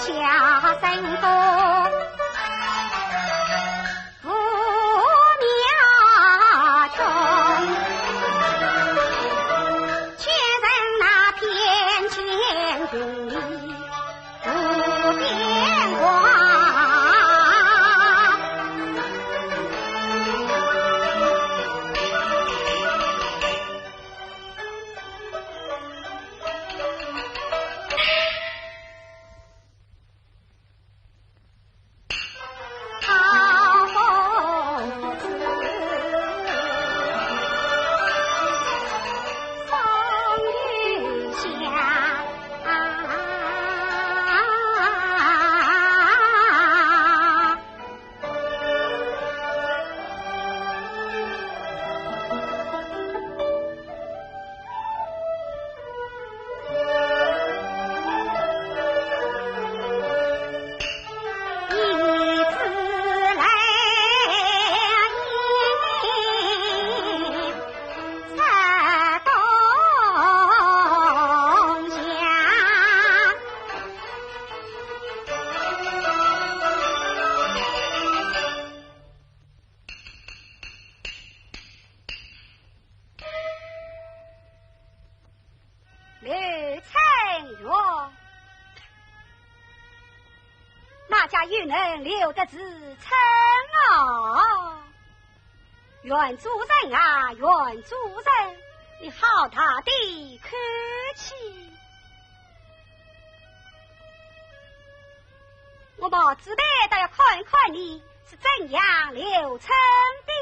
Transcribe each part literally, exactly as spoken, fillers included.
家生多，父苗穷，却人那偏见云里不变卦。刘春元，哪家又能留得住春啊？袁主任啊，袁主任，你好大的口气！我毛主任倒要看一看你是怎样留春的。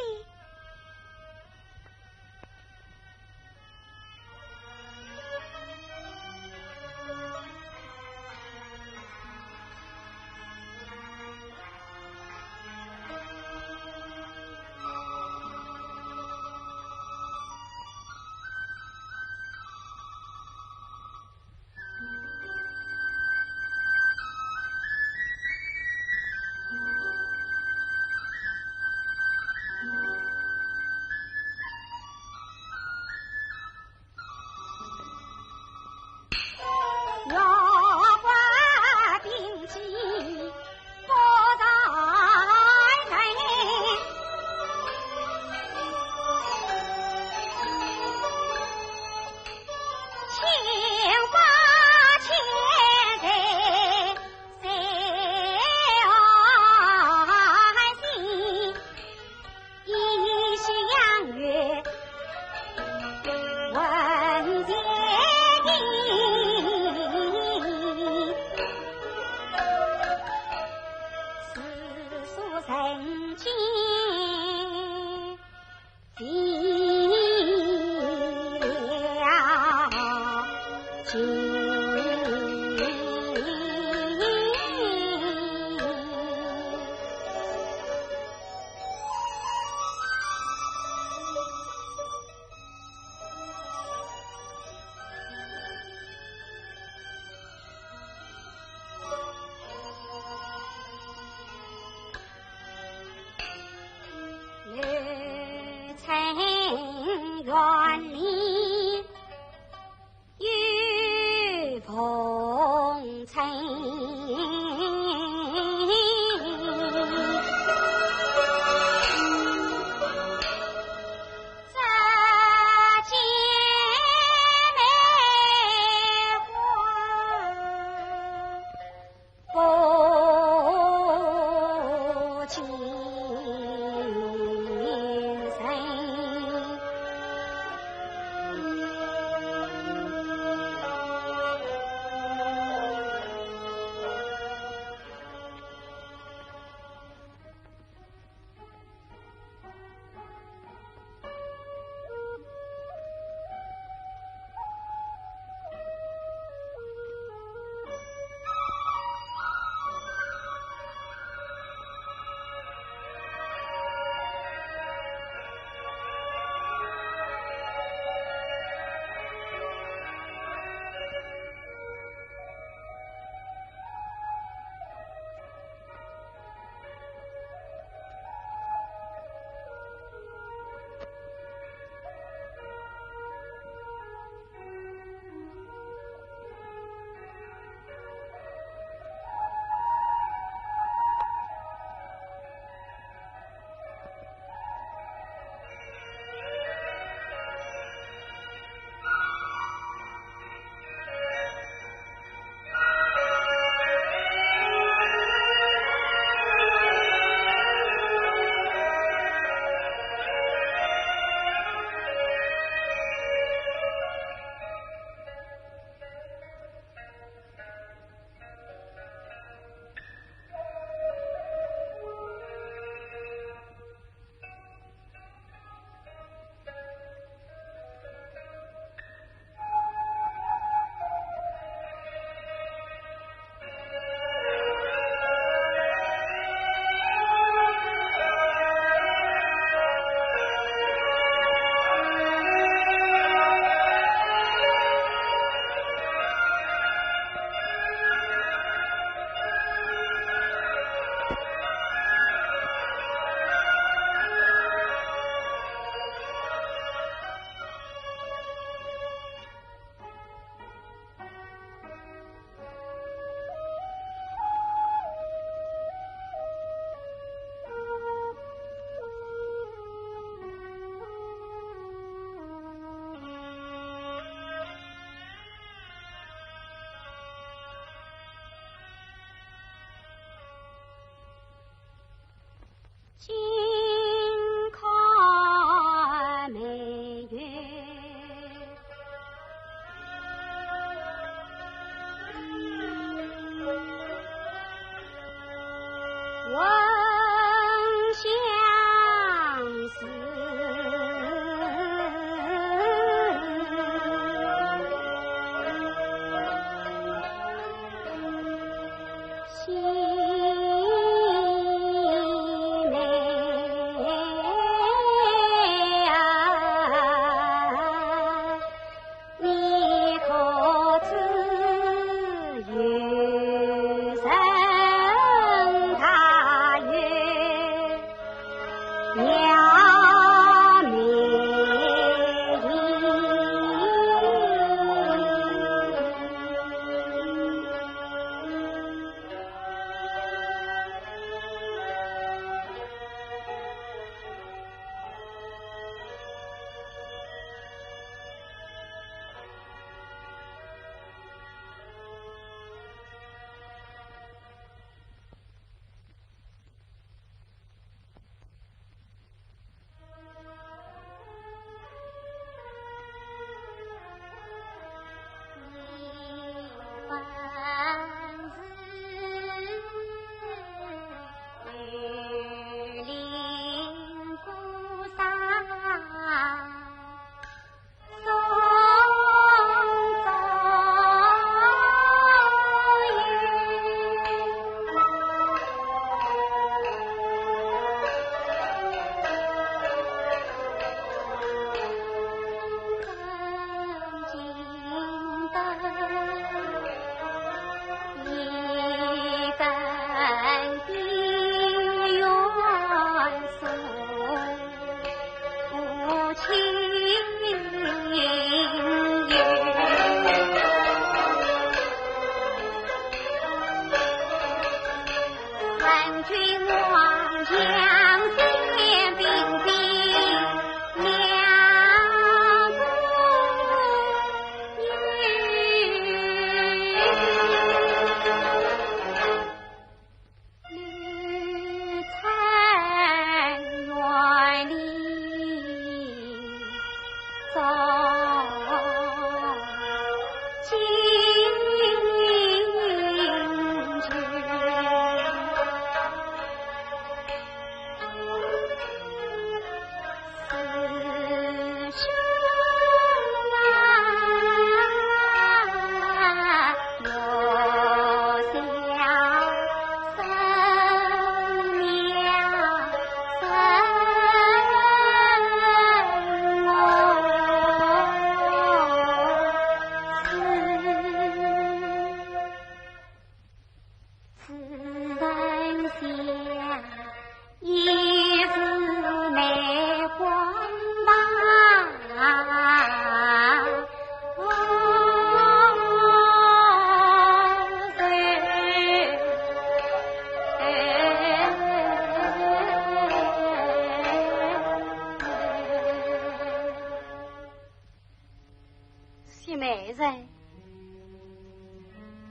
雪美人，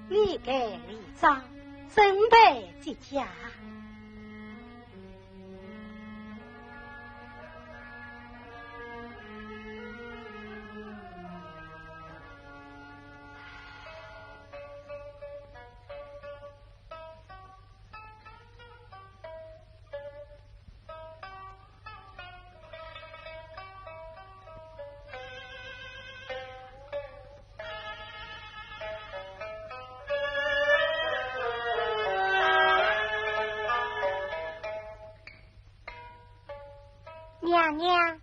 你该离妆，准备接驾。 娘娘。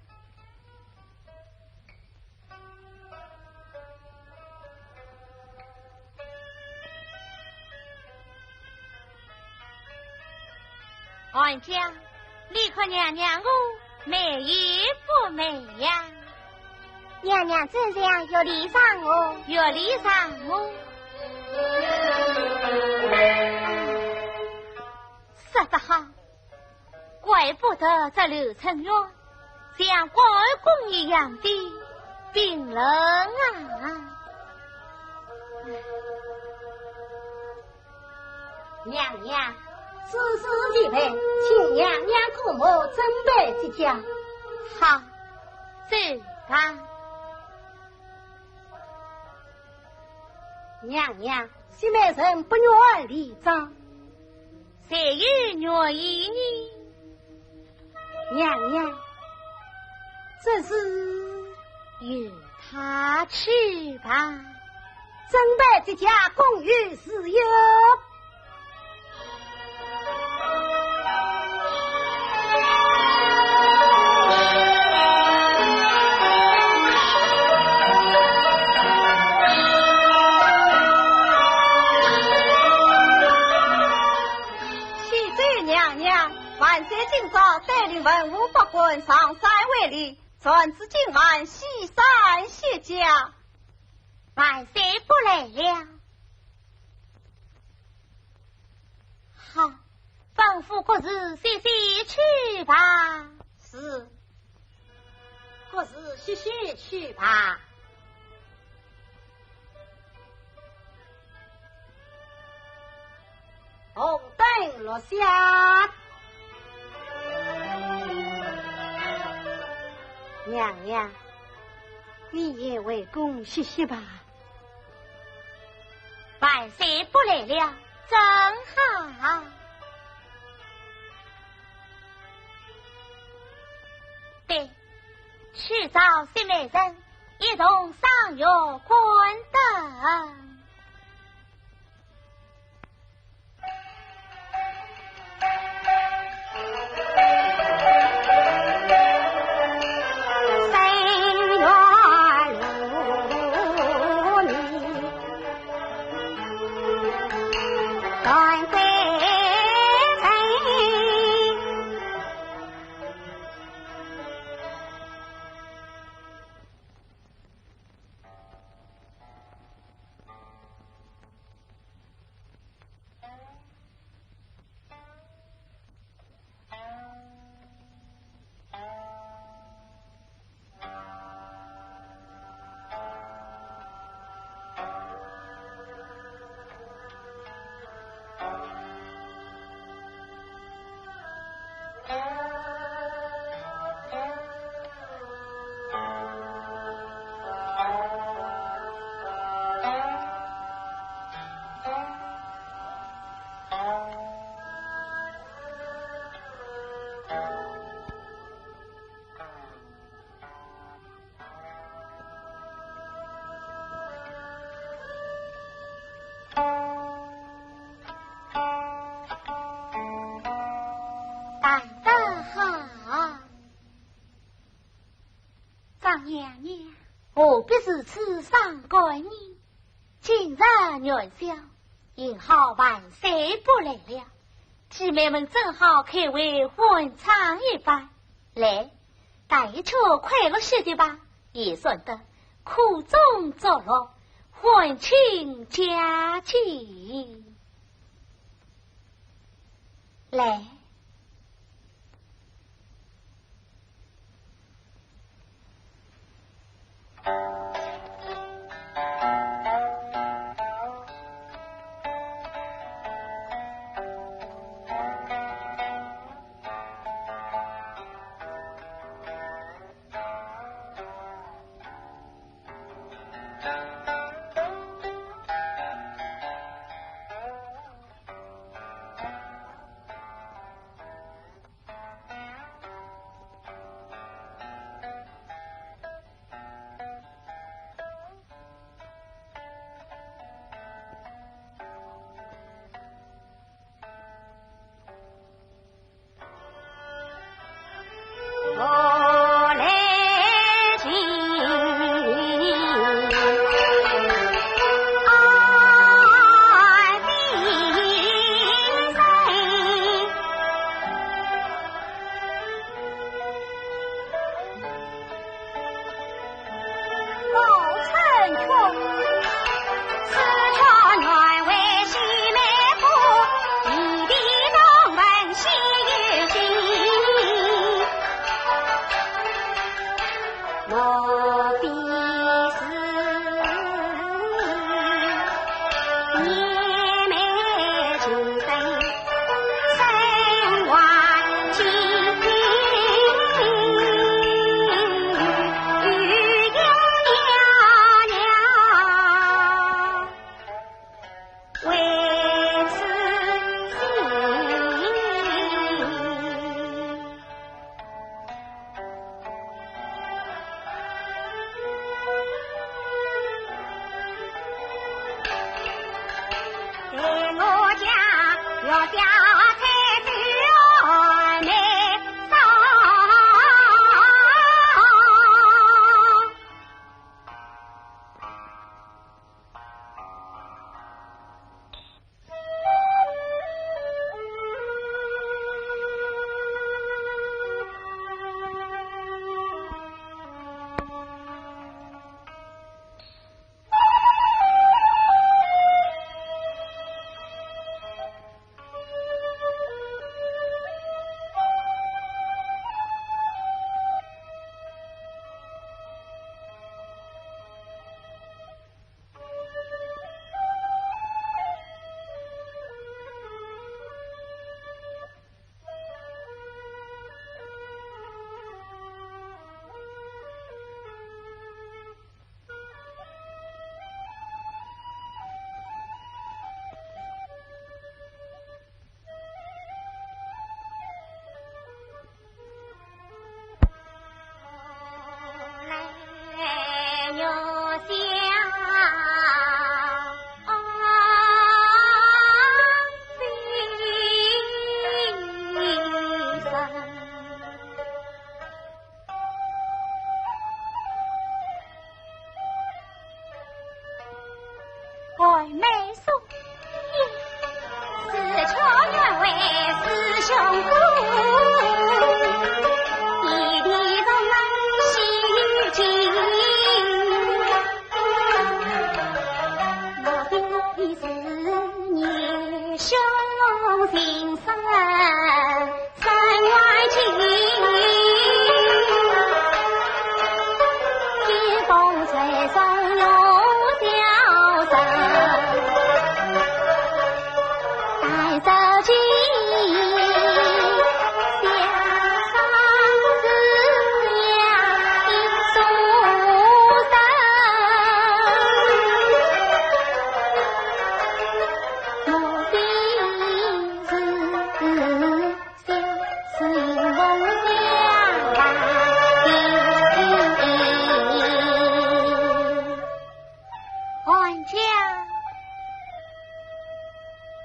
韩家，你看娘娘我美也不美呀？娘娘怎样又礼让我？又礼让我？说得好， 怪不得这刘春月像关公一样的冰冷啊！娘娘，此事已备，请娘娘姑母准备接驾。好，走吧。娘娘，雪美人不愿离妆。 谁有愿意呢？娘娘，这事由她去吧。准备接驾，恭候侍候。 启奏娘娘，万岁今早带领文武百官上山会礼，传旨今晚西山歇驾。万岁不来了。好，吩咐各侍歇歇去吧。是。 各侍歇歇去吧。红灯落下。娘娘，你也回宫歇歇吧。 万岁不来了，正好。对，去找雪美人，一同赏月观灯。如此伤感呢？今日元宵，幸好万岁不来了，姊妹们正好开会欢唱一番。来，大家快乐些的吧，也算得苦中作乐，欢庆佳节。来。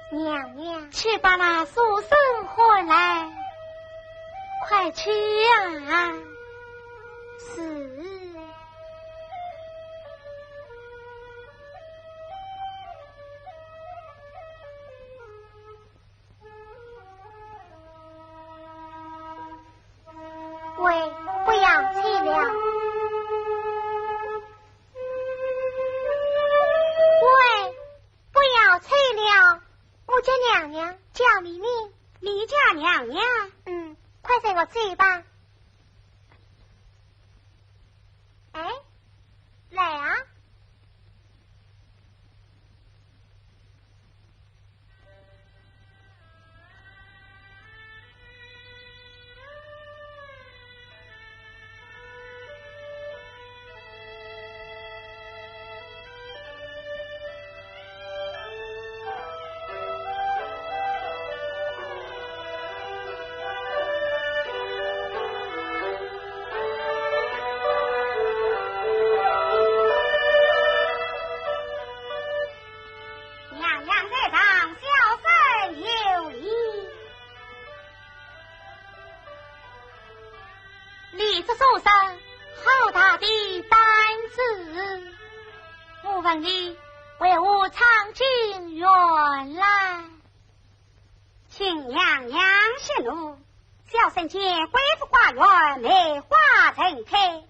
娘娘，去把那书生唤来，快去呀！是。催了。喂，不要催了，我叫娘娘，叫你呢。你叫娘娘？嗯，快随我走吧。哎，来啊。 娘娘在上，小生有礼。你这书生，好大的胆子！我问你，为何闯进园来？ 请娘娘息怒，小生见贵府花园梅花盛开，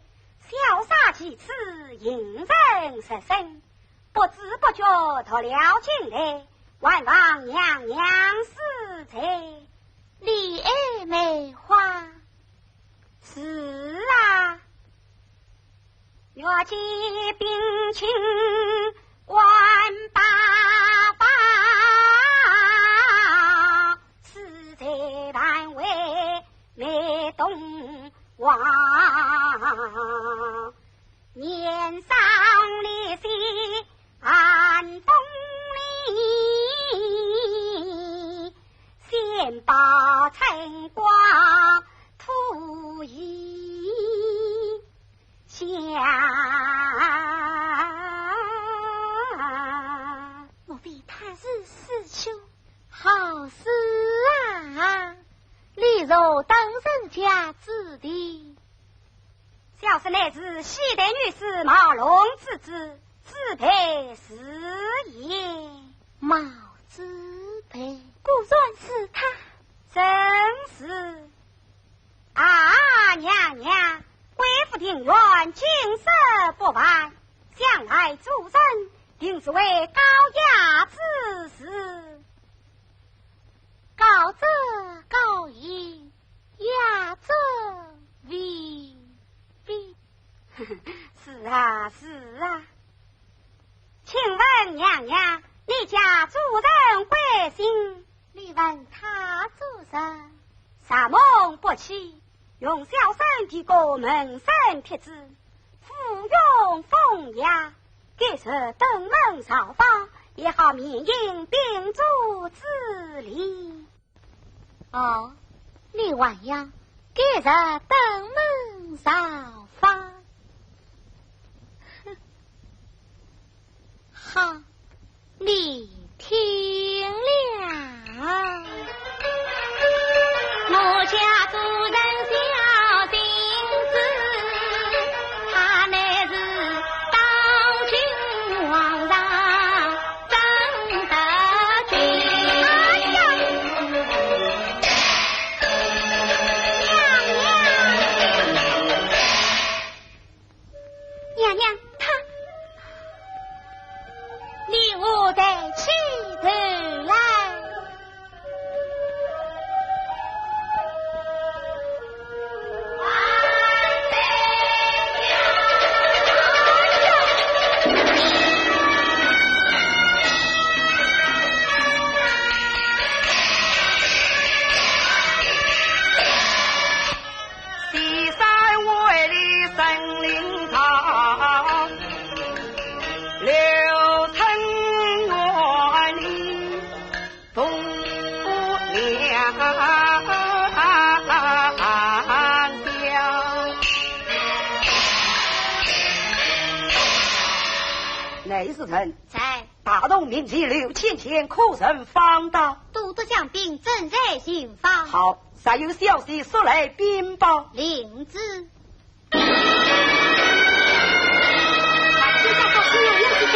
潇洒其姿，引人入胜，不知不觉踱了进来，还望娘娘恕罪。你爱梅花？是啊。 月季冰清观八方，自在盘围梅东望。年上立雪寒风里，仙葩春光吐意。 香。莫非他是死囚？好死啊！你若当人家子弟。小生乃是戏台女子，貌龙之姿，自配是也。貌自配？果然是他。正是。 啊，娘娘，贵府庭院景色不凡，想来主人定是位高雅之士。高者高也，雅者未必。是啊，是啊。请问娘娘，你家主人贵姓？ 你问他做甚？承蒙不弃，容小生提个门生帖子，附庸风雅，改日登门造访，也好免因宾主之礼。哦，你还要改日登门造访？哼，好， 你听了。我家主人小心思，他乃是当今皇上正德君。哎呀，娘娘！ 娘娘，她，你何在起头来？西山万里森林长，留春园里东吴良将。乃是臣。在。 大同名妓刘芊芊可曾访到？都督将兵正在寻访。好，若有消息速来禀报。领旨。快去告诉娘娘去。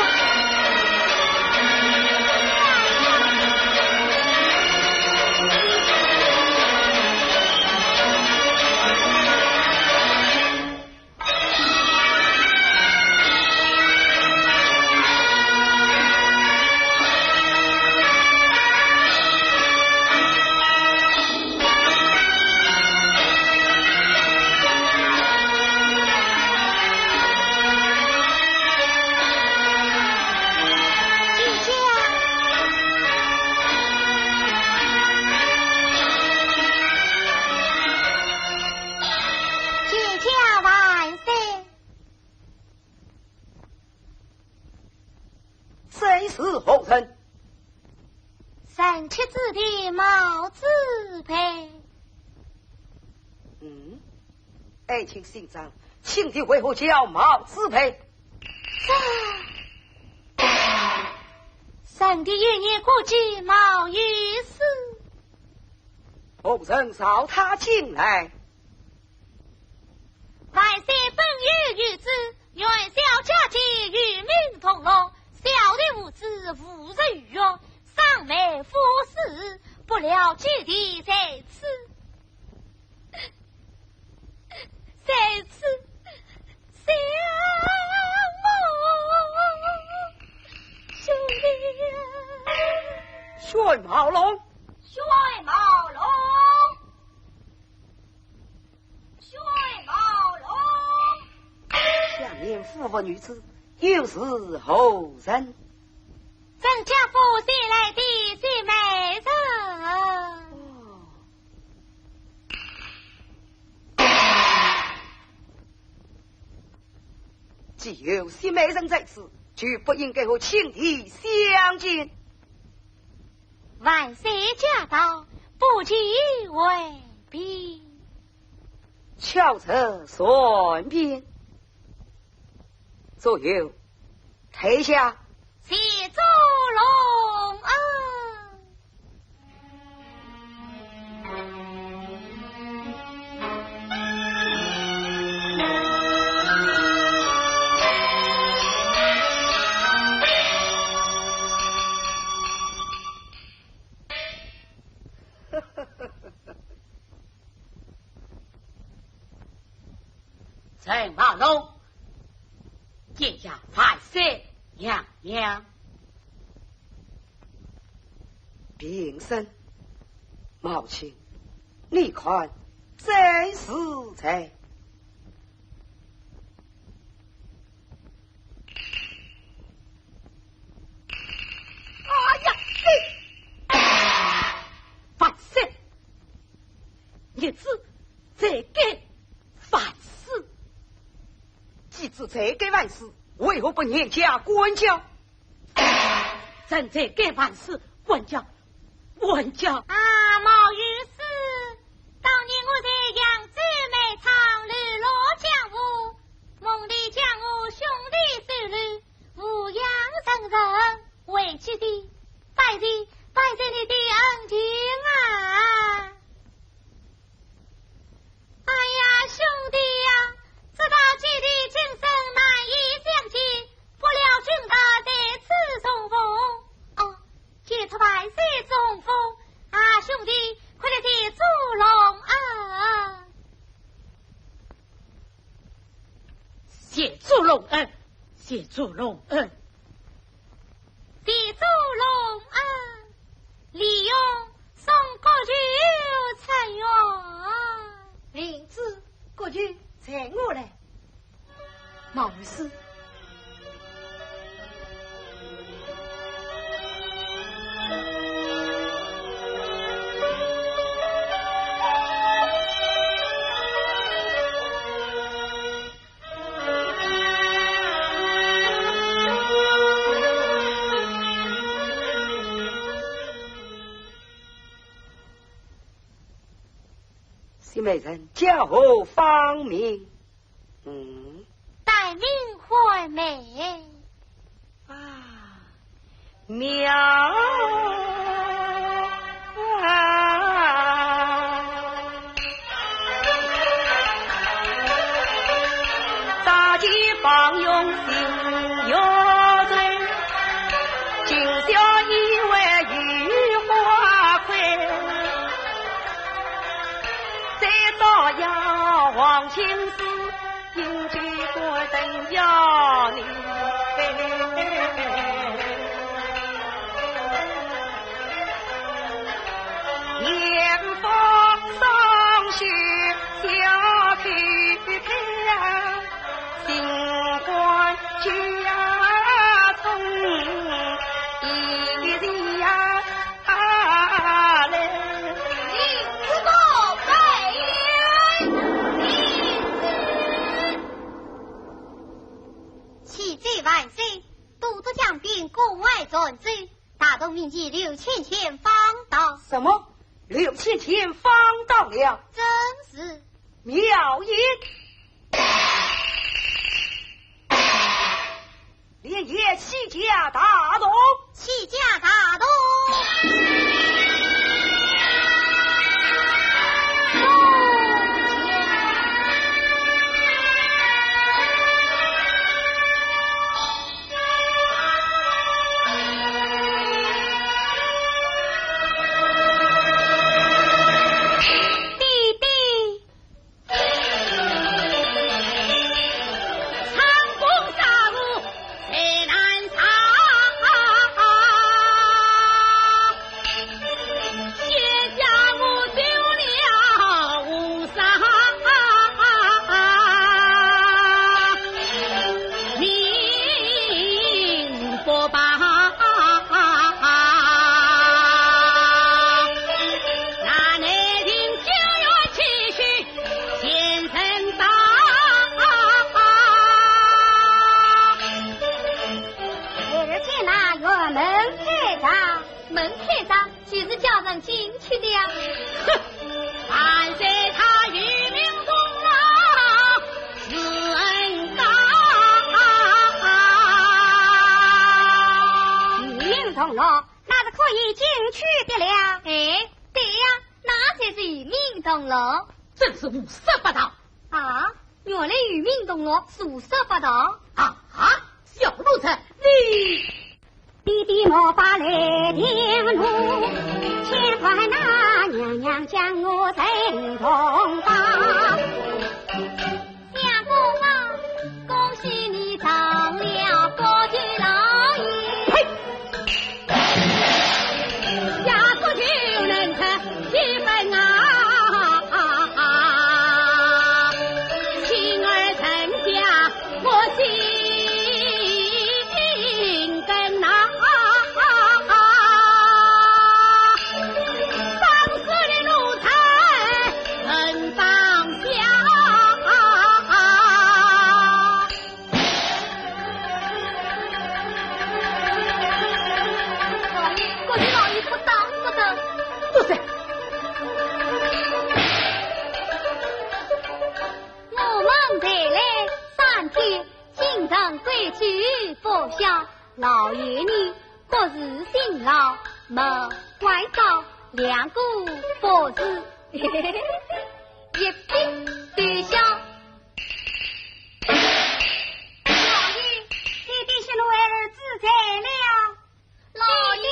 的毛子辈。嗯，爱卿姓张，请的为何叫毛子辈？这，臣的幼年过继毛御史。何人召他进来？ 万岁本有御旨，元宵佳节与民同乐，小弟无知无实逾越，伤媒腐史，不料奸贼在此，在此，想我兄弟呀！选毛龙。选毛龙。 水毛龙。想念府尹女子，又是何人？镇江府新来的新媒人。哦。既有新媒人在此，就不应该和卿弟相见。万岁驾到，不见回避。 巧者算变。左右，退下。谢主隆恩。陈茂龙，见驾万岁娘娘。平身，茂卿，你看这是谁？ 哎呀，你！万岁！逆子，罪该万死。既知罪该万死，为何不严加管教？朕罪该万死，管教，管教。啊，毛御史，当年我在扬州卖唱，流落江湖，梦里将我兄弟收留， 抚养成人，为姐弟，拜谢，拜谢你的恩情啊！哎呀，兄弟呀，知道姐弟今生难以相见，不料君到在此重逢。哦，解脱万岁重逢啊，兄弟，快来谢主隆恩。 谢主隆恩，谢主隆恩。谢主隆恩，李勇送国舅出院。领旨，国舅在我来。毛御史。 新媒人，叫何芳名？嗯？戴名唤梅。啊， 妙。大街访用新月醉，今宵一回雨花魁。再招摇黄金丝， 启奏万岁，都督将兵关外转州，大同民警刘乾乾访到。么，刘千金方到了。正是。妙音。连夜起驾大同。起驾大同。门开张，门开张，就是叫人进去的呀。哼，万岁他与民同乐，是恩高。与民同乐，那是可以进去的了。哎，对呀，那才是与民同乐。真是胡说八道。啊，原来与民同乐是胡说八道。啊，小奴才，你 爹爹莫把来停路，千万呐，娘娘将我认同吧。相公啊，恭喜你成了国舅老爷。呸！下国舅能成几分啊？亲儿成家 我心更难，放肆的奴才很放肆。老爷，国舅老爷不打不打。不是。我们才来三天， 京城规矩不小，老爷呢，各自辛劳，没关照，两个不是，一笔勾销。老爷，爹爹喜怒儿子在了。老爷。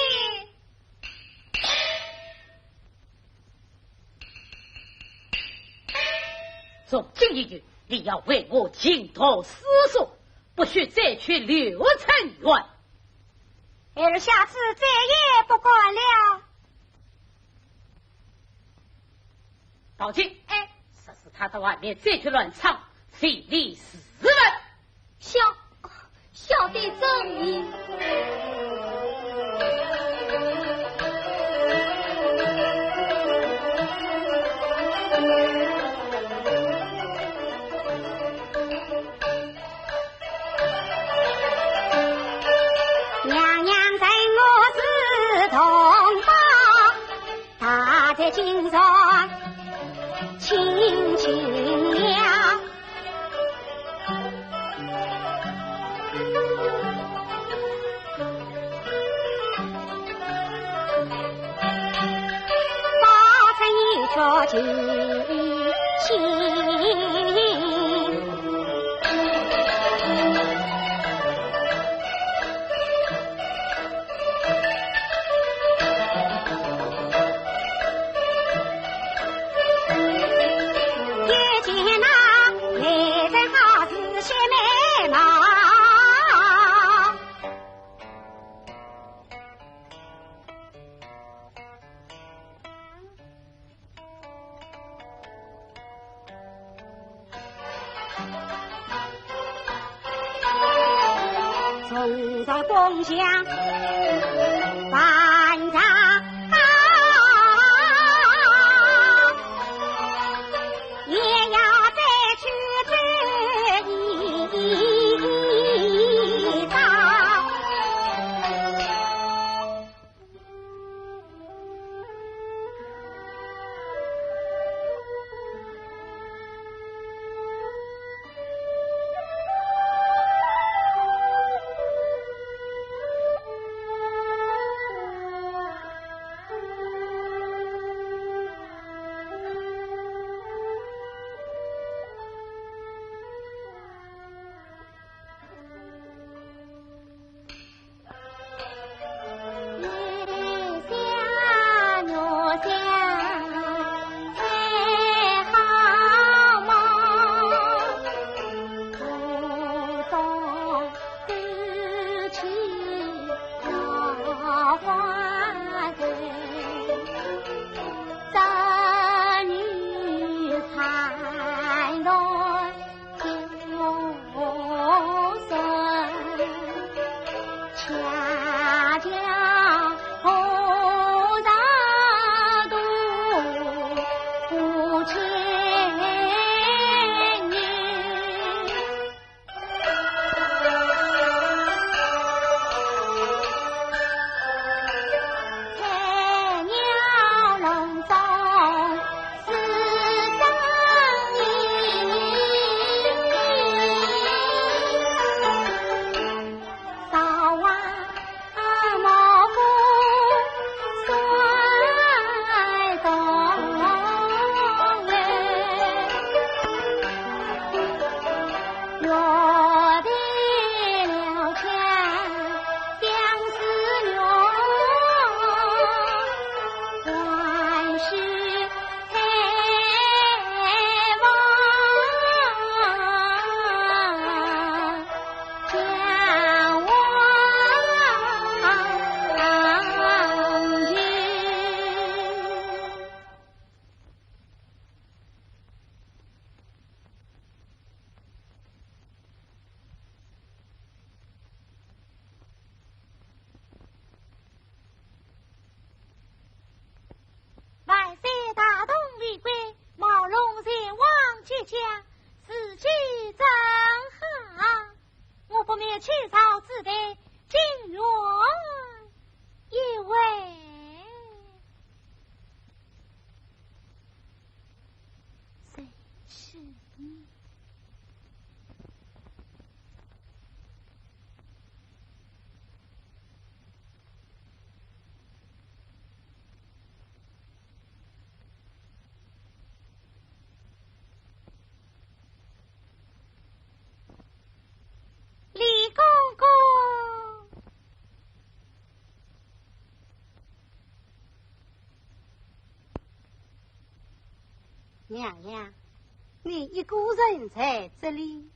从今以后，你要为我勤读诗书，不许再去柳城县。儿下次再也不敢了。宝琴，哎，若是他到外面再去乱闯，非礼是问。 小，小的遵命。娘娘待我如同胞， 大在金山清清凉，保证一觉清醒。 从朝东乡万丈高，也要再去走一遭。娘娘，你一个人在这里？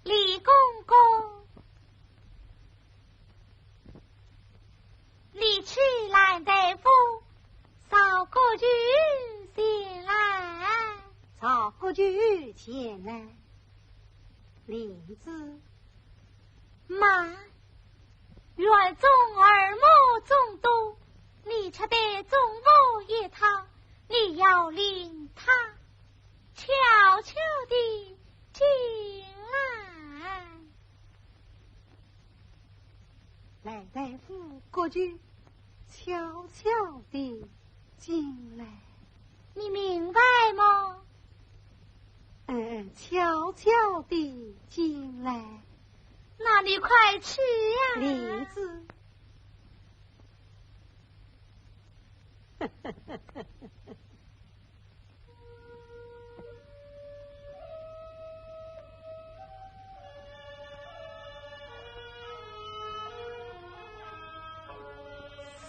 李公公，你去兰台府，召郭舅前来。召郭舅前来。领旨。慢，园中耳目众多，你且待众妇一趟，你要领她 悄悄地进来。兰台府郭舅，悄悄地进来。你明白吗？嗯，悄悄地进来。那你快去呀。领旨。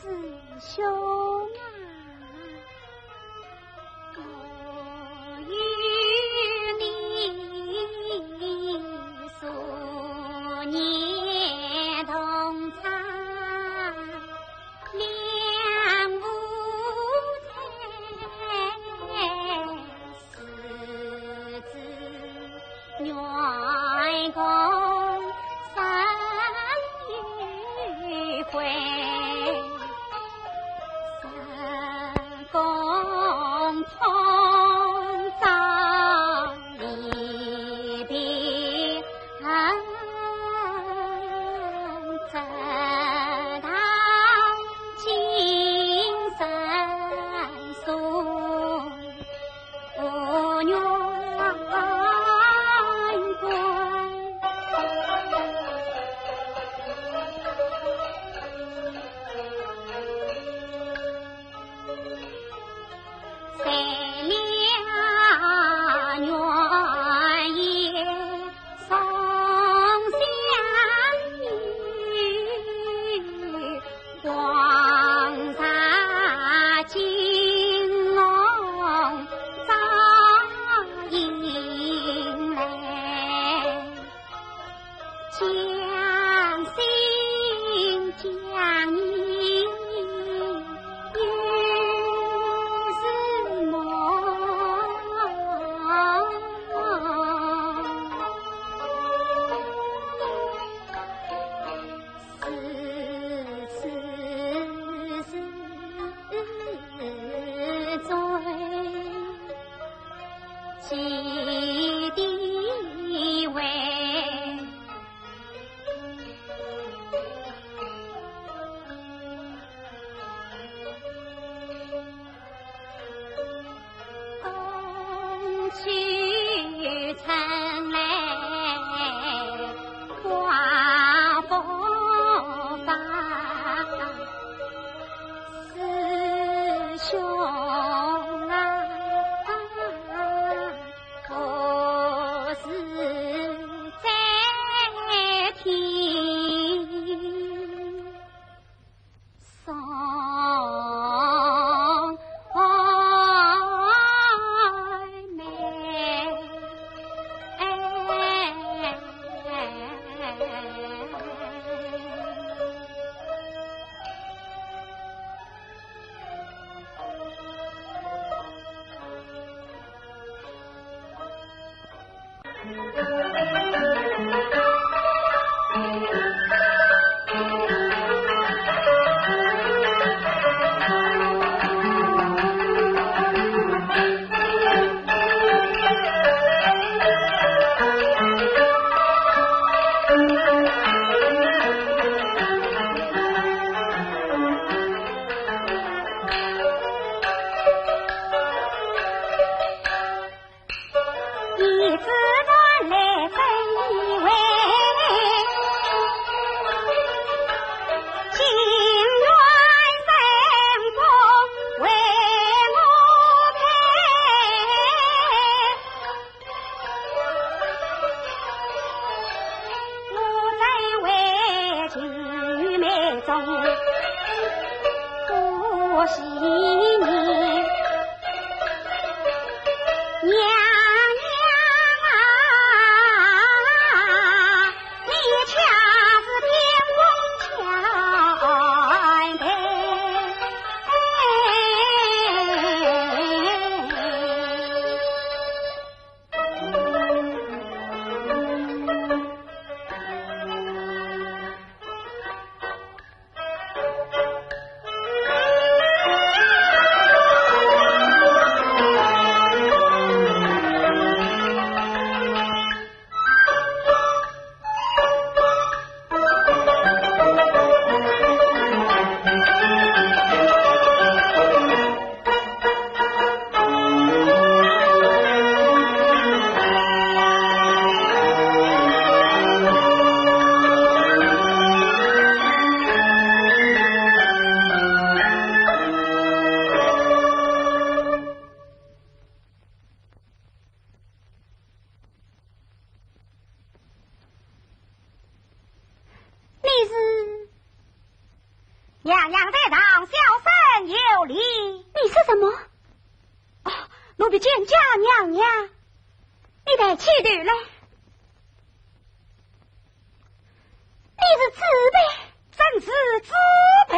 师兄啊，我与你素年同窗， 两无猜，是知愿共生与悔，是共同遭离别。娘娘在上，小生有礼。你说什么？哦，奴婢见驾，娘娘。你抬起头来。你是紫薇？正是紫薇。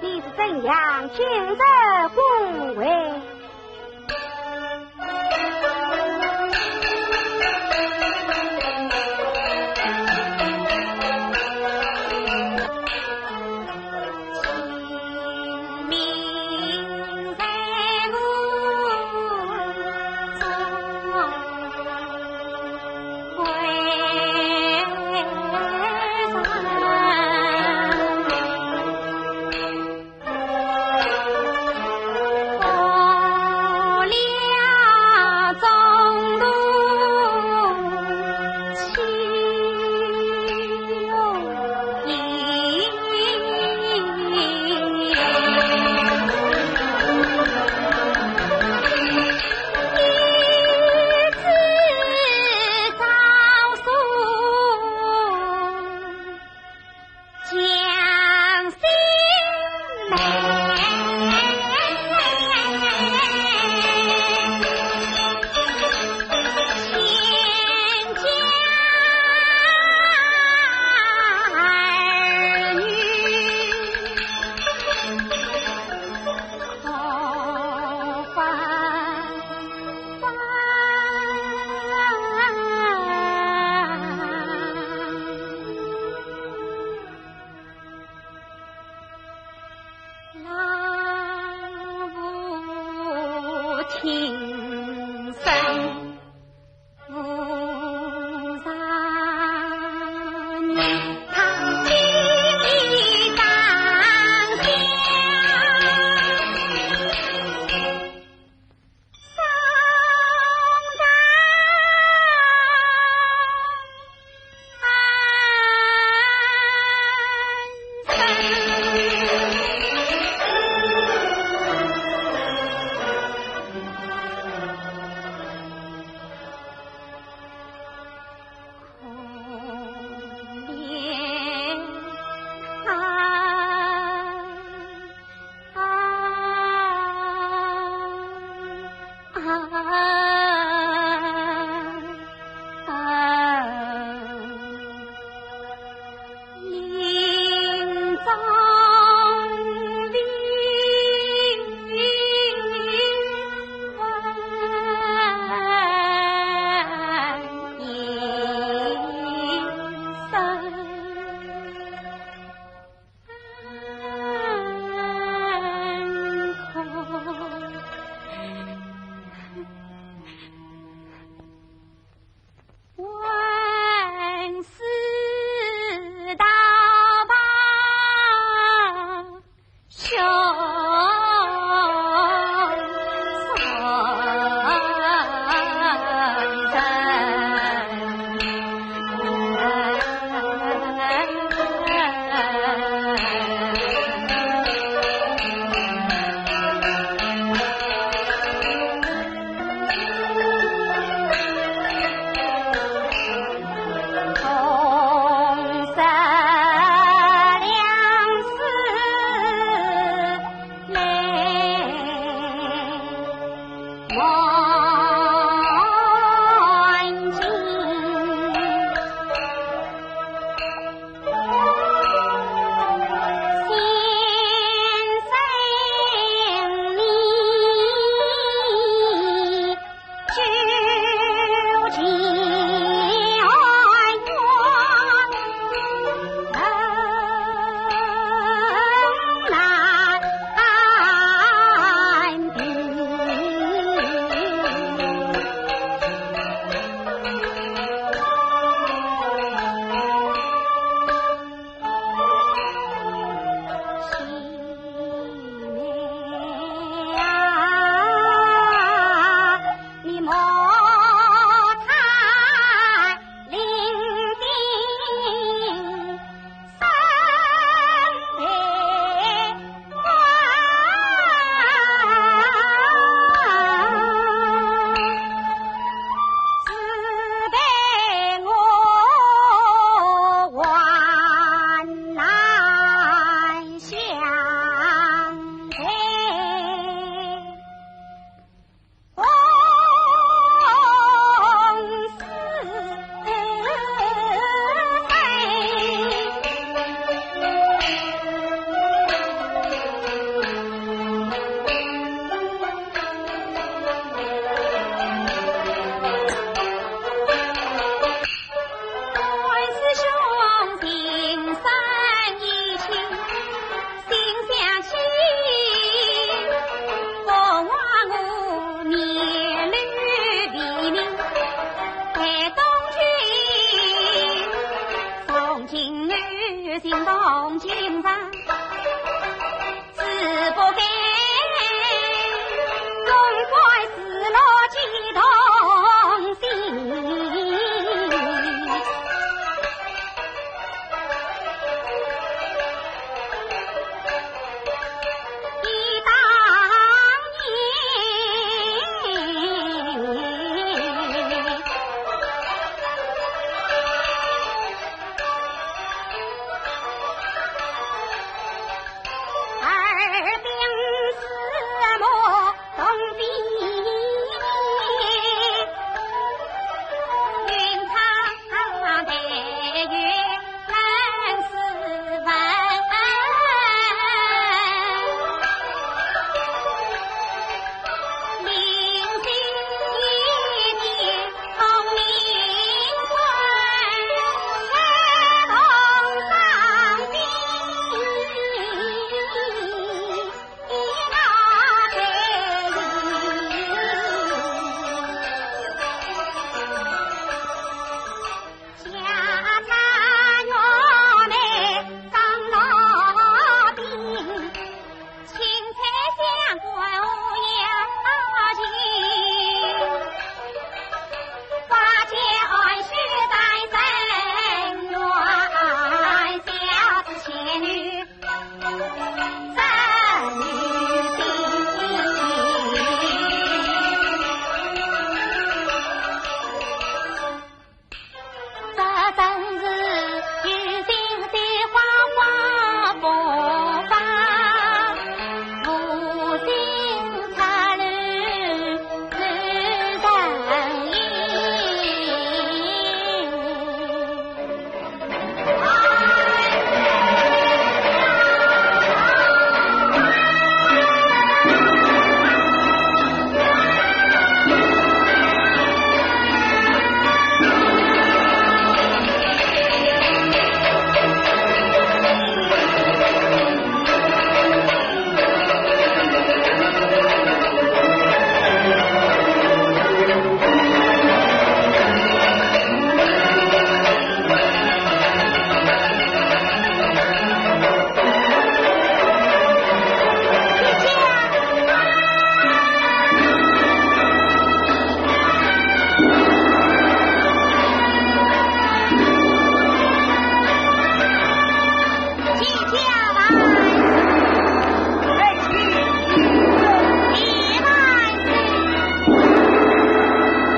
你是怎样今日光临？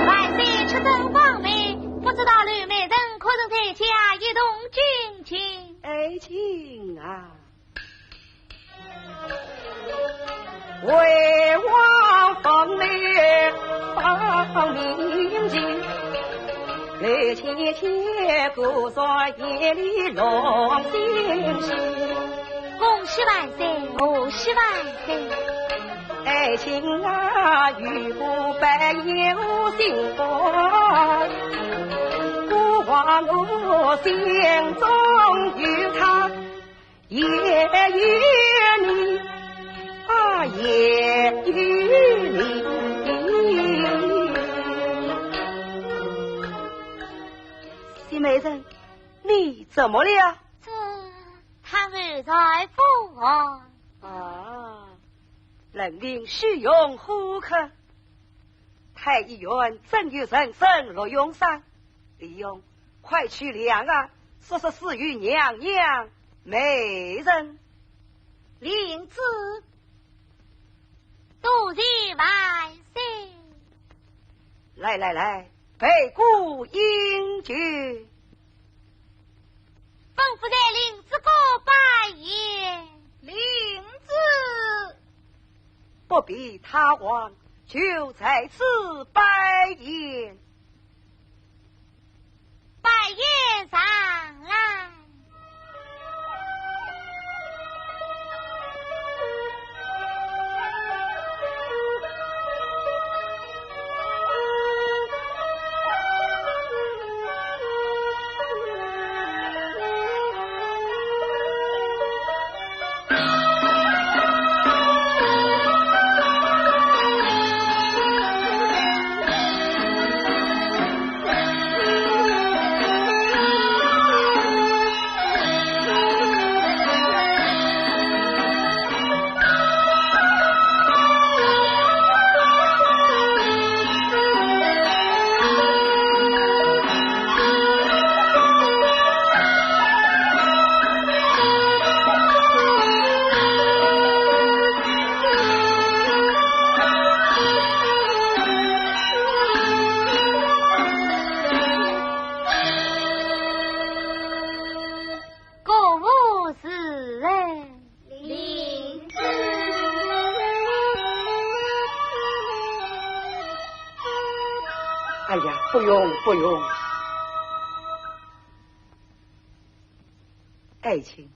万岁，出征方面，不知道刘美人可曾在家一同进京？爱卿啊，为王封了方明君，刘妻妾故在夜里lòng心喜。恭喜万岁，贺喜万岁！爱卿啊，如果不言我心酸，孤望我心中有他，也有你，啊，也有你。谢美人，你怎么了？这，他儿在府外。啊，冷冰虚荣虎口。 太医院正有人参罗永山，李勇，快去量啊，速速赐与娘娘、美人。领旨。多谢万岁。来来来，备鼓饮酒。 吩咐在林子高摆宴。领旨。不必他往，就在此摆宴。摆宴上来。不用，不用。爱卿，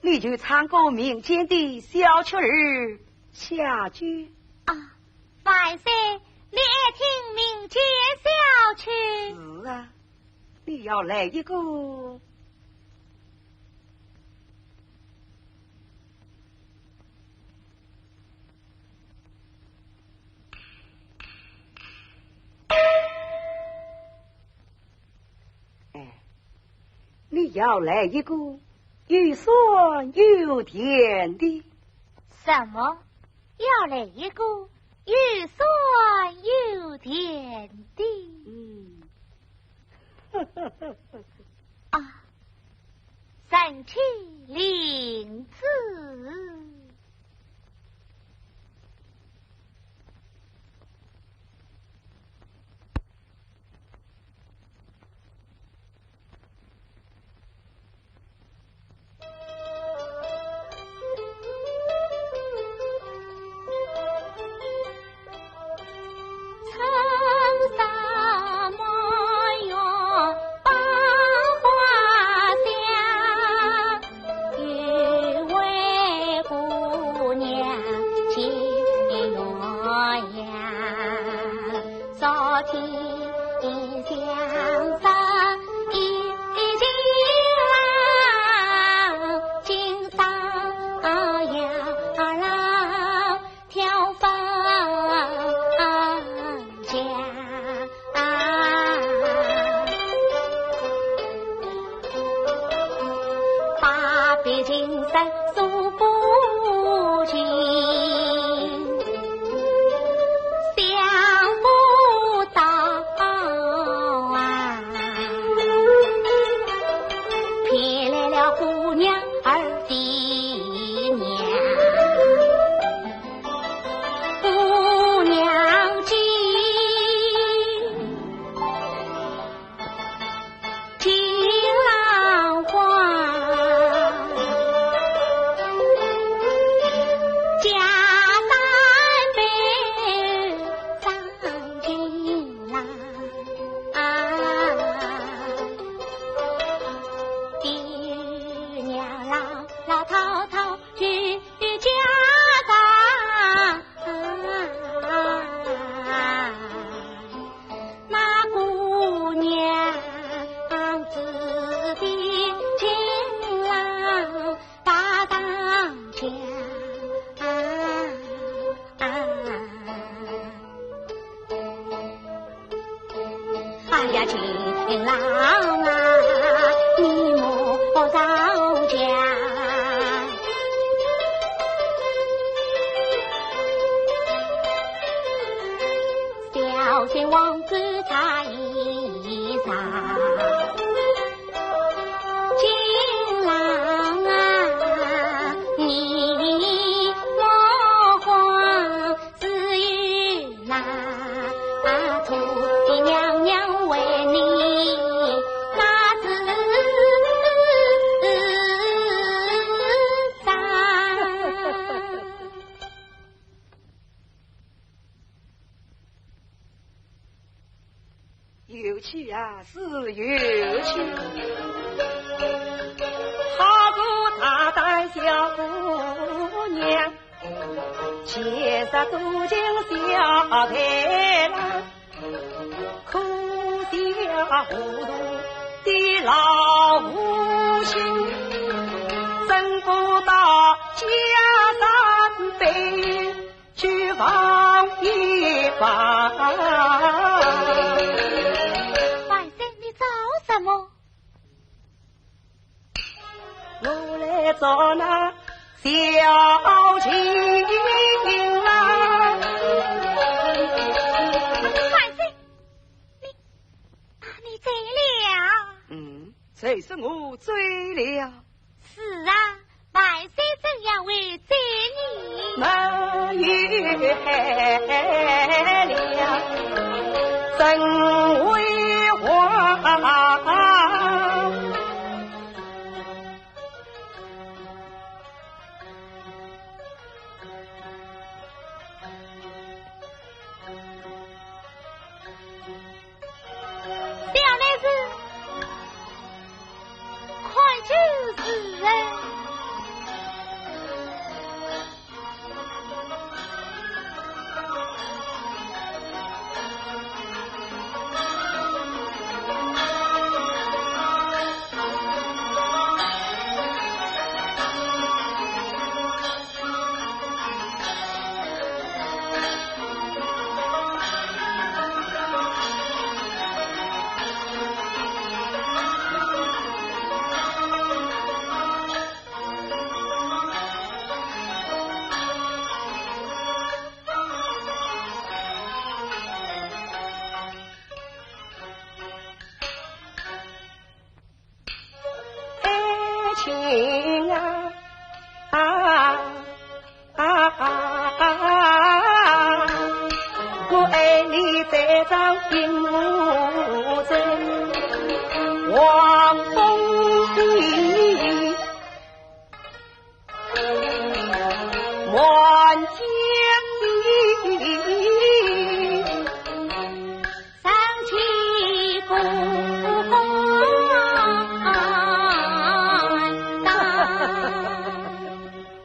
你就唱个民间的小曲儿下去。啊，万岁，你爱听民间小曲？是啊，你要来一个。 哎，你要来一个有酸有甜的。什么？要来一个有酸有甜的？嗯。啊，臣妾领旨。 有趣啊，是有趣。好个大胆小姑娘，万岁，你找什么？我来找那小青啊。万岁，你，你醉了？嗯，谁说我醉了？是啊，万岁怎样会醉呢？没有害了，怎会话？啊啊啊！我爱你在这屏幕中，望风的满天飞。 上去不敢当。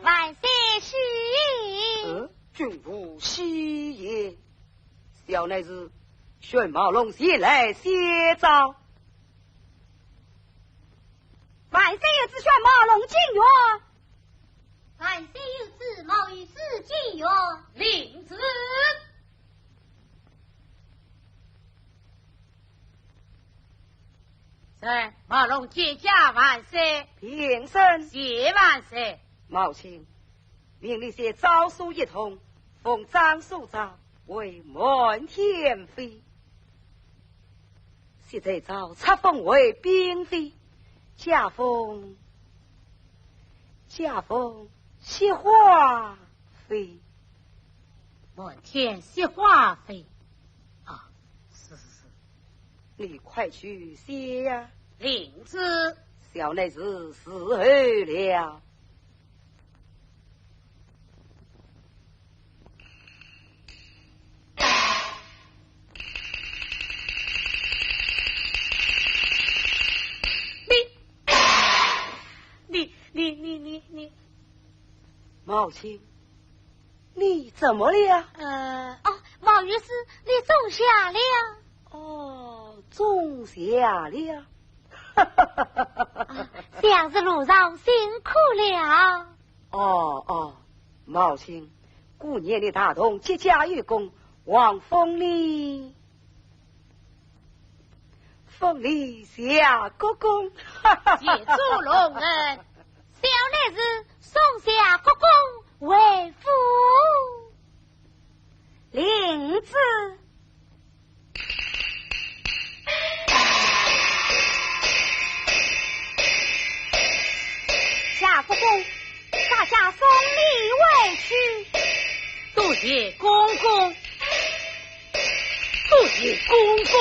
万岁喜。呃，君无喜也。小内侍，宣茂龙前来谢诏。万岁有旨，宣茂龙进院。万岁有旨，冒御史进院。领旨。 臣茂龙见驾，万岁。平身。谢万岁。茂卿，命你写诏书一通，封张素照为满天飞。现在诏册封为嫔妃，加封，加封雪花 妃。满天雪花飞。啊，是是是。你快去写呀。领旨。小内侍伺候了。你，你，你，你，你，你。茂卿， 你怎么了？呃，哦，茂御史，你中邪了。哦，中邪了。啊，想是路上辛苦了。哦，哦，茂卿，顾念你大同接驾有功，望封你 封你谢国公。谢主隆恩。小内侍送谢国公回府。领旨。谢国公，大家送你回去。多谢公公。 多谢公公。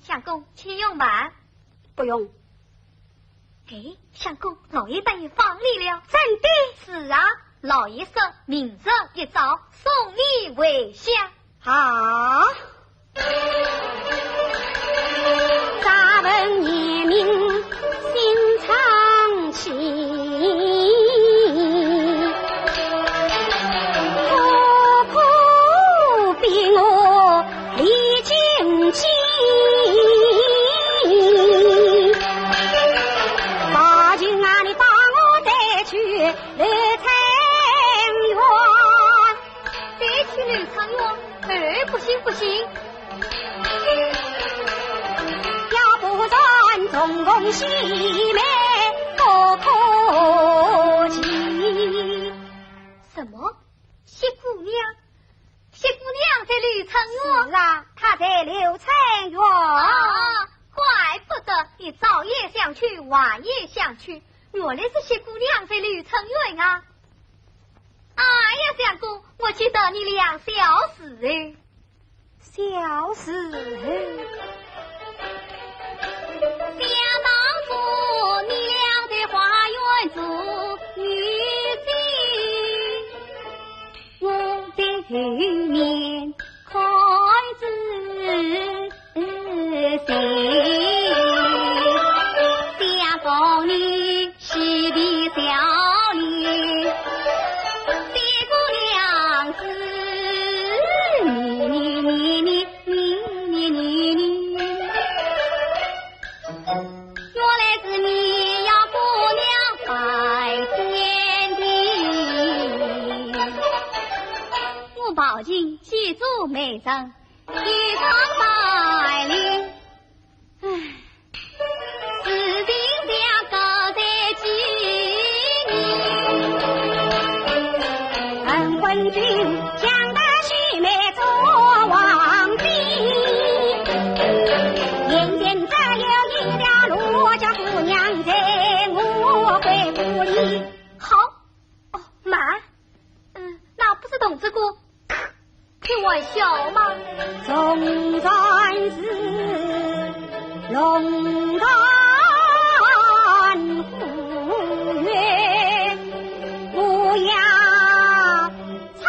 相公，请用饭。不用。 哎，相公，老爷答应放你了。真的？是啊，老爷说明日一早送你回乡。啊？带去柳昌院？哎，不行，不行。什么？雪姑娘？ 雪姑娘在柳昌院？是啊，她在柳昌院。啊，怪不得你早也想去，晚也想去，原来是雪姑娘在柳春园啊！哎呀，相公，我去找你两小时哎。小时哎。想当初你俩在花园做游戏，我在后面看仔细，想当年 西皮小脸，雪姑娘子，你你你你你你你你，原来是你呀，姑娘拜天地。我抱琴几座美人，一唱百灵。 唉，事情像隔代几年，陈昏君想得须眉作黄金，眼前只有一条路，叫姑娘随我回故里。好，哦，慢，嗯，那不是动这个 开玩笑嘛。纵然是龙潭虎穴，不要唱。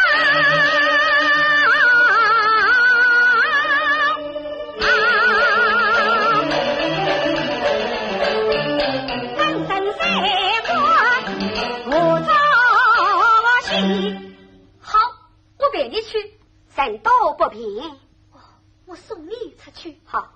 等等三关，我做戏。好， 我陪你去。人多不便。哦，我送你出去。好。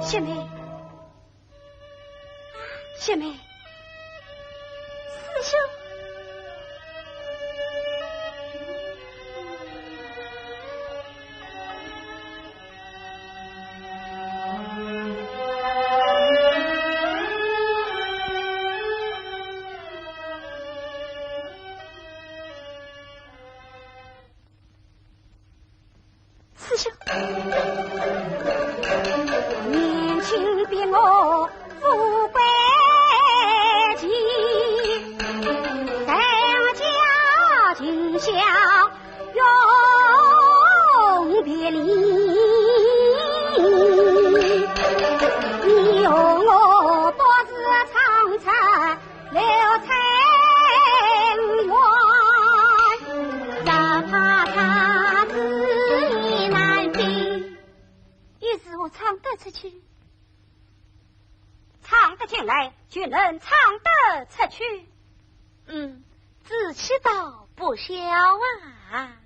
雪梅， 雪梅，师兄。 师兄。年轻比我富贵气，在家尽孝永别离。你和我不是长城 刘春元，只怕他自意难平。你如何唱得出去？唱得进来，就能唱得出去。嗯，志气倒不小啊。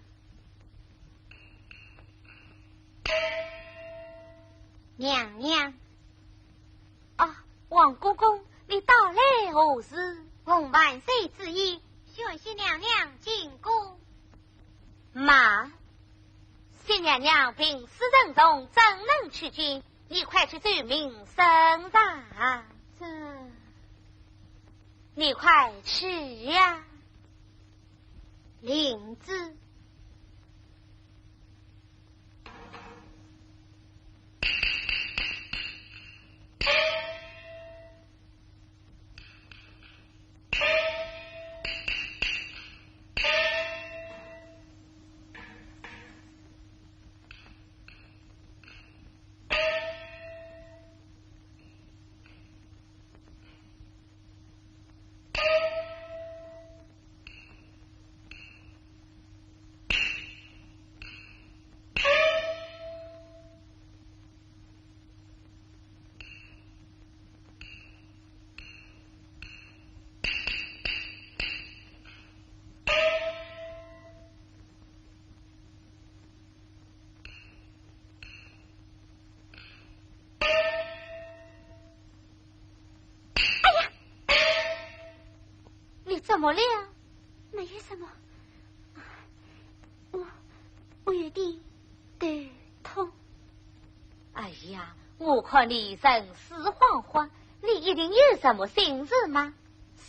娘娘。啊，王公公，你到来何事？奉万岁旨意，宣宣娘娘进宫。慢，宣娘娘病势沉重，怎能出京？你快去奏明圣上。这……你快去呀。灵芝。哎呀，你怎么了？没有什么，我，我有点头痛。哎呀，我看你神思恍惚，你一定有什么心事吗？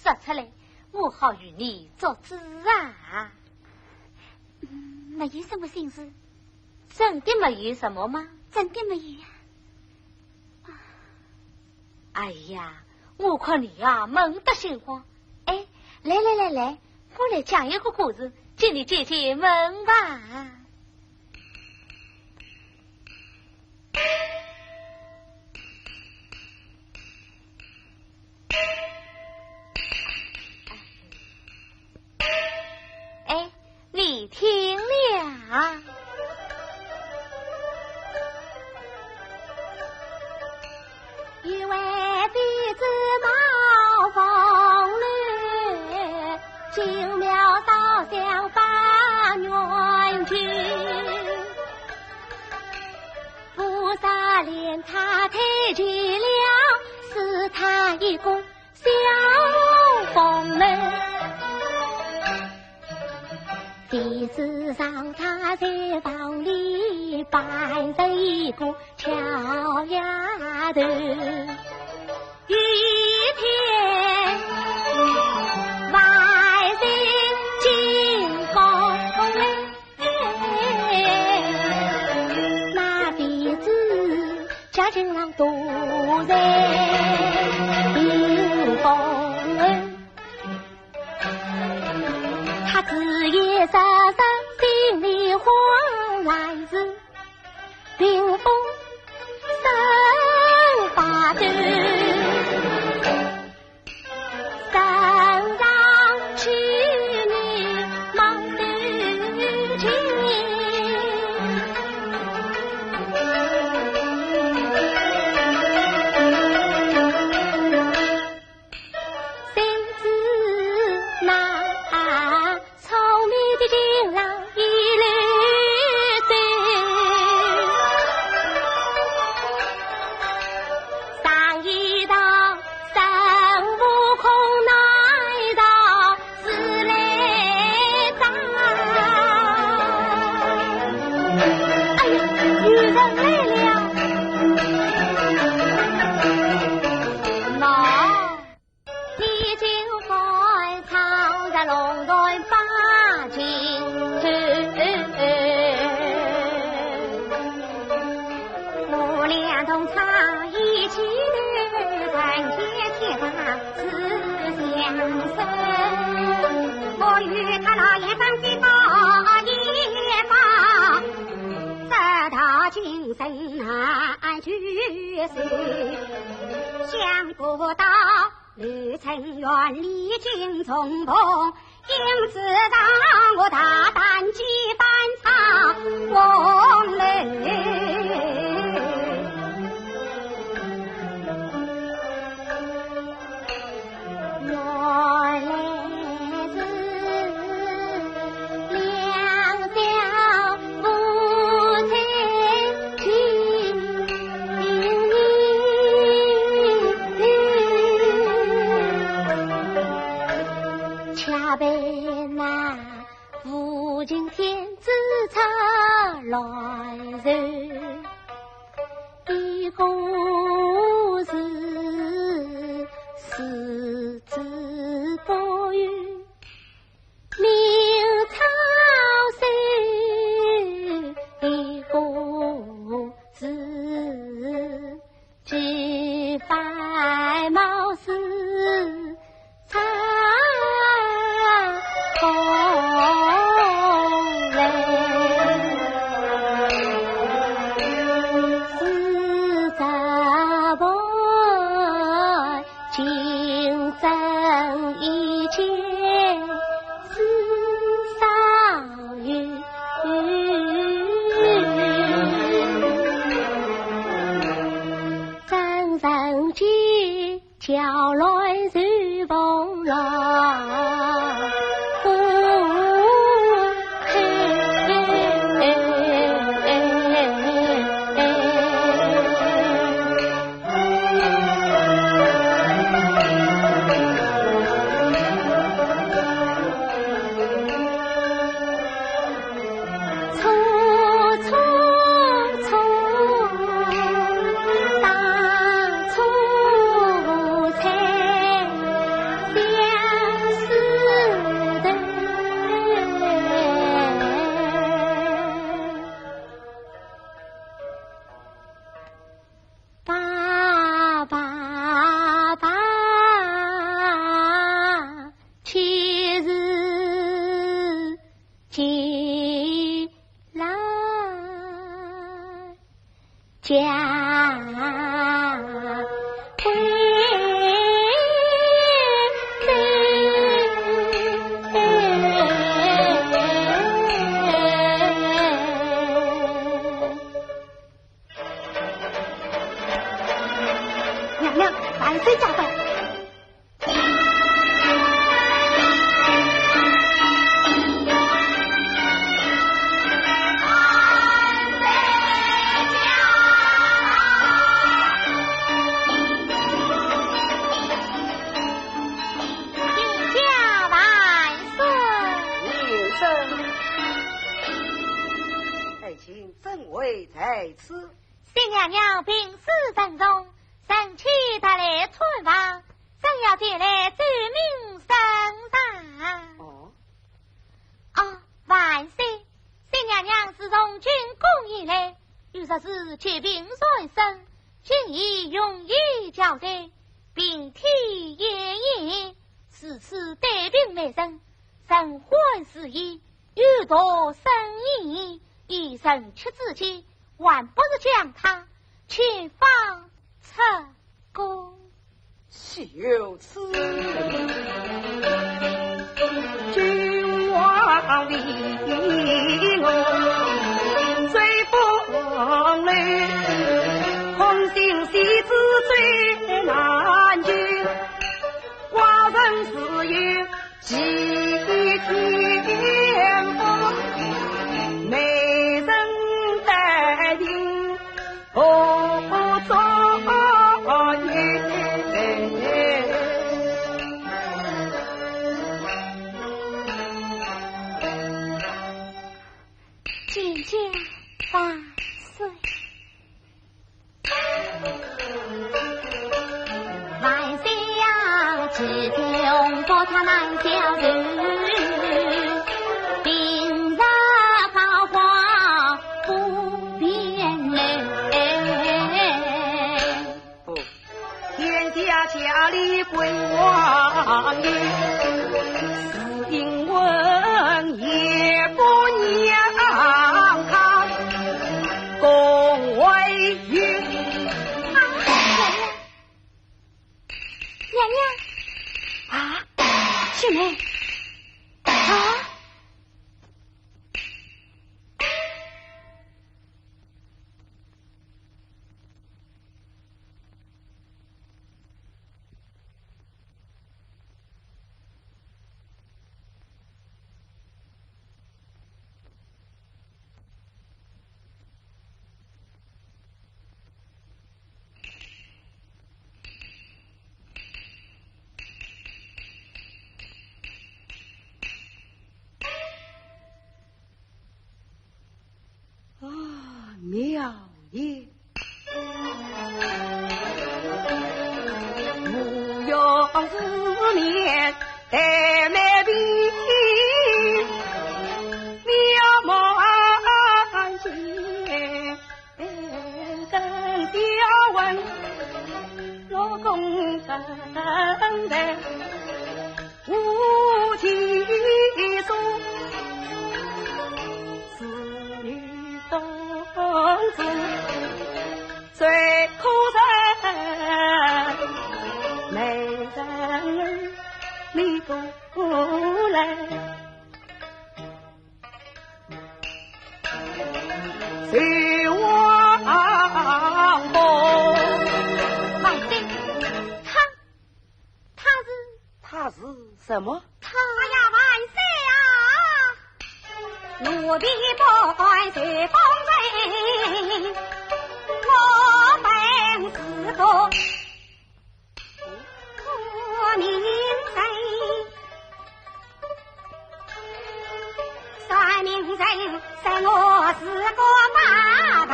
说出来，我好与你做主啊。嗯，没有什么心事。真的没有什么吗？真的没有呀。哎呀，我看你呀，闷得心慌。哎，来来来来，我来讲一个故事，给你解解闷吧。哎，你听了。一位妃子冒风流，进庙烧香发愿求。菩萨怜她太寂寥，赐她一个 小房门。第四上他在房里扮成一个小丫头，一天外在进宫。 那妃子家境浪多在有风，她自言自语心里慌，来时屏风生发抖。 山上去年忙收成，谁知那 聪明的情郎一溜走，上一道孙悟空，那一道自来藏。哎呀，有人来了！喏。 你就该唱得龙船把情头。我俩同唱一起头，团结铁打自相守。我与他老爷唱起高一高，直到今生难聚首。想不到 旅程远离金钟棚，因此让我大胆几番唱红楼。原来是 两小无猜情。恰被那无情天子差来人，一个是世子今生一见是少有，真正见 叫来随风浪。娘娘，万岁驾到！ 请，怎会在此？新娘娘病势沉重，臣妾特来探望，正要前来奏明圣上。哦。啊，万岁！新娘娘自从进宫以来，有日是疾病缠身，今已容易交代，病体延延，如此对病未成， 甚患时矣，有毒生意，以人去之间，还不如将他遣返出宫。岂有此理！君王为我追风流，空心戏子最难救。寡人自有 齐天福，美人带领何足言。见驾万岁。 万岁呀，其中国他难消除，平日高皇不便来。哦，天下佳丽归王爷， 因问也不让他恭维于。啊，娘娘！娘娘！啊，雪梅！啊！ 啊，妙也！你过来，随我走。放心，他，他是，他是什么？他，哎呀，万岁呀！奴婢不敢随风吹，我本是个 算命人，算命人说我是个八拜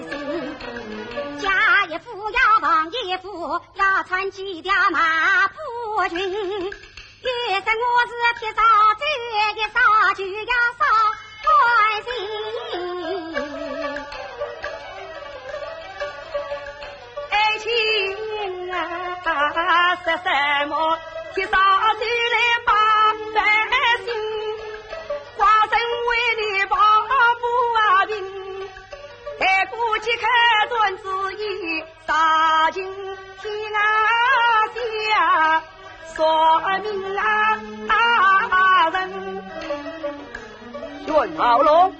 星，嫁一夫要房一夫，要穿几条马步裙。又说我是铁烧酒，一烧酒要烧 爱情啊，说什么？天上地来把百姓，化身为你保不平，待过去看断子意，杀尽天下算命啊人。选毛龙。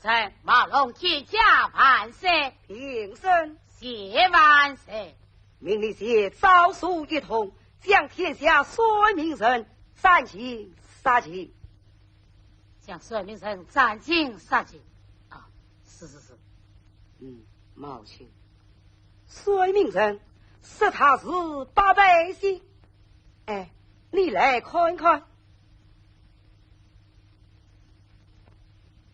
臣马龙见驾万岁。平身。谢万岁。命你写诏书一通，将天下算命人斩尽杀尽。将算命人斩尽杀尽。啊，是是是。嗯，毛卿，算命人说他是八拜星。哎，你来看看。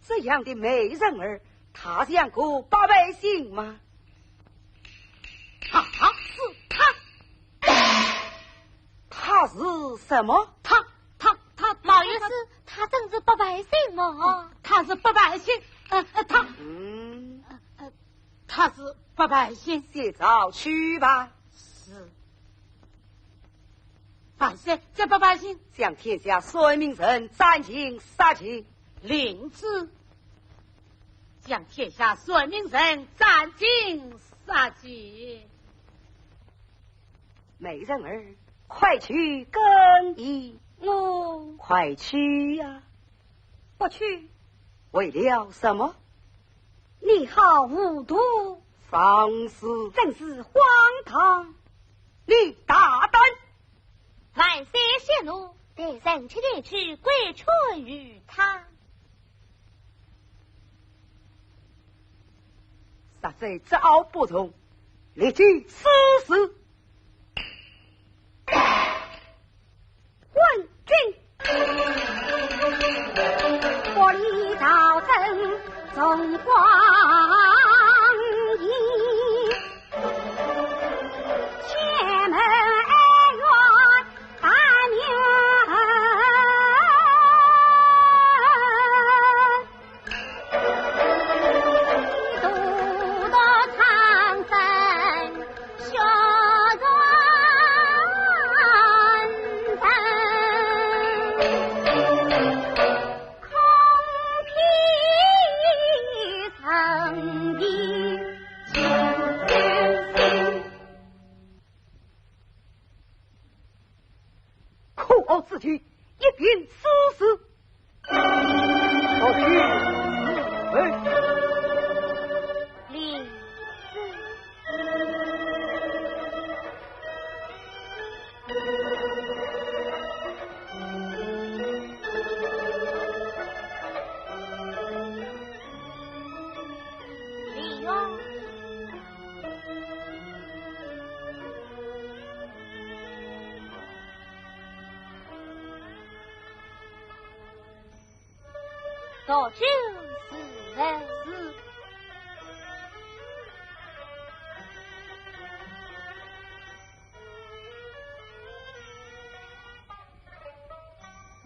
这样的美人儿，她像个八拜星吗？她是她。她是什么？她，她，她，老爷是，她真是八拜星吗？她是八拜星，呃，呃，她，嗯。呃，呃，她是八拜星。写照去吧。是。 万岁，这八拜星。将天下算命人斩尽杀尽。领旨。将天下算命人斩尽杀尽。美人儿，快去更衣。我。快去呀。不去。为了什么？你好糊涂。放肆。真是荒唐。 你大胆！万岁息怒，待臣去带去规劝于他。实在招不中，立即处死。昏君！ 玻璃刀灯总光阴，千门哀怨半明。 可恶之举，一并处死。不许自卫。领旨。李渊。 倒酒自卫。是。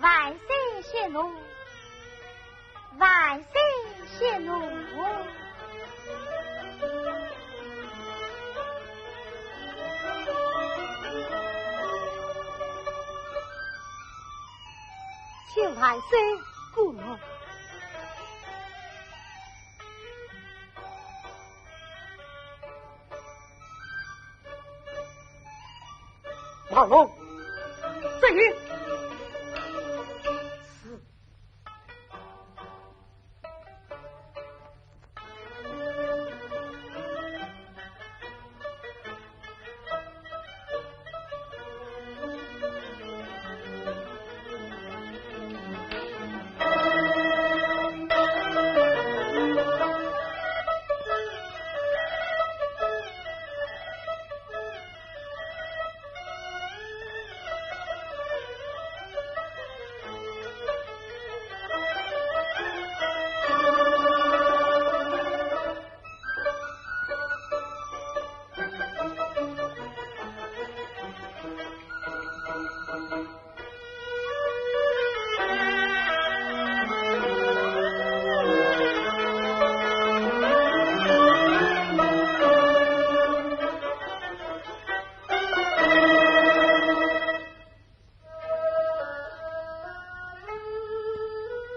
万岁息怒。 万岁息怒。请万岁过目。阿龙，这一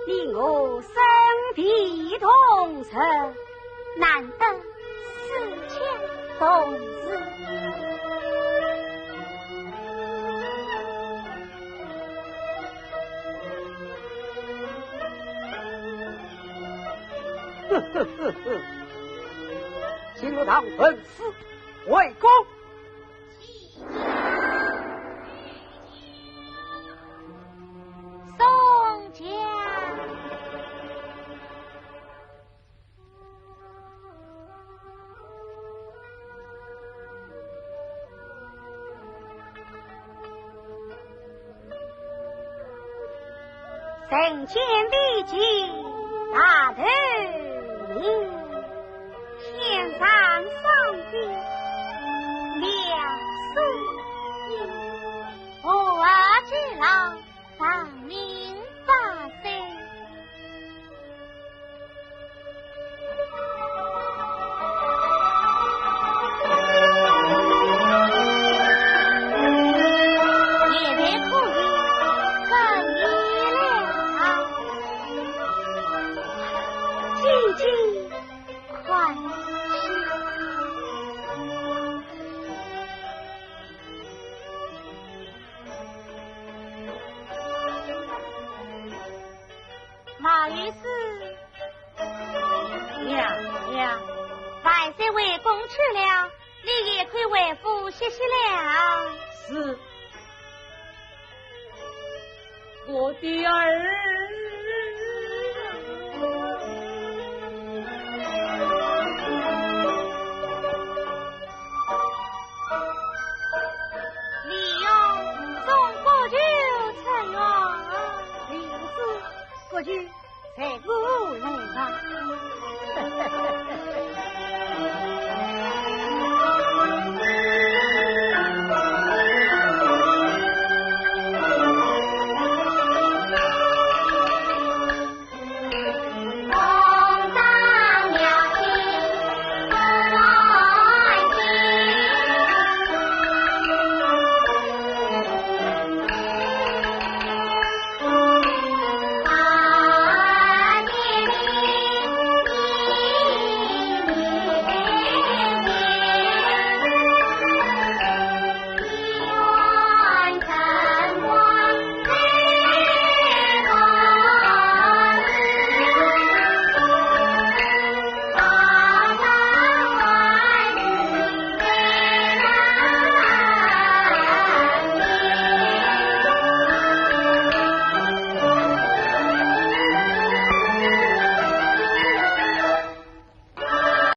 你我生平同日，难得四千同日。呵呵呵呵，请我唐文思回宫。 宋江。人间礼节大头名，天上双飞两双翼，和而居老，长命百岁。 现在可以更衣了，姐姐，快去。毛御史，呀呀，万岁回宫去了，你也可以回府歇息了。是，我的儿。